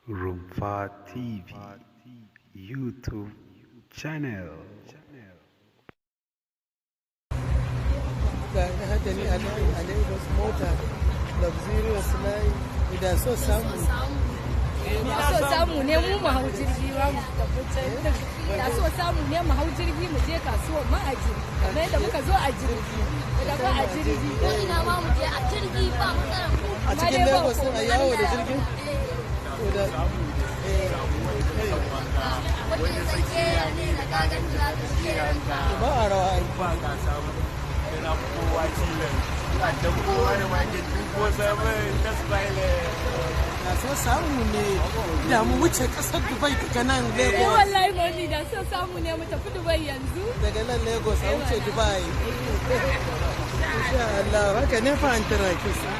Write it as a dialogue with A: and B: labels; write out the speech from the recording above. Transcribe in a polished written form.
A: Rumfa TV YouTube channel.
B: Ga hada ni a Lagos, mota luxurious line, idan so samu.
C: Da so samu ne mu mu hau jirgi ba mu tafi can. Da so samu ne mu hau jirgi mu je kasuwa ma a jirgi, kamar yadda muka zo a jirgi, mu tafi a jirgi.
D: Ko ina ma mu je a jirgi, ba matsalar mu.
B: A cikin Lagos din a yawo da jirgin to da
D: Wanda ya san ke ne na kagan za ka shi ranka.
B: Ba a rawa ai.
E: Ba gasa ba, yana kowa cilan da kowa da market duk wasu just violent.
B: Da so samu ne da mu wuce kasar Dubai daga nan Lagos.
C: Wallahi mami, da so samu ne mu tafi Dubai yanzu.
B: Daga nan Lagos a wuce Dubai, insha Allah. Haka ne fa an tara kisa.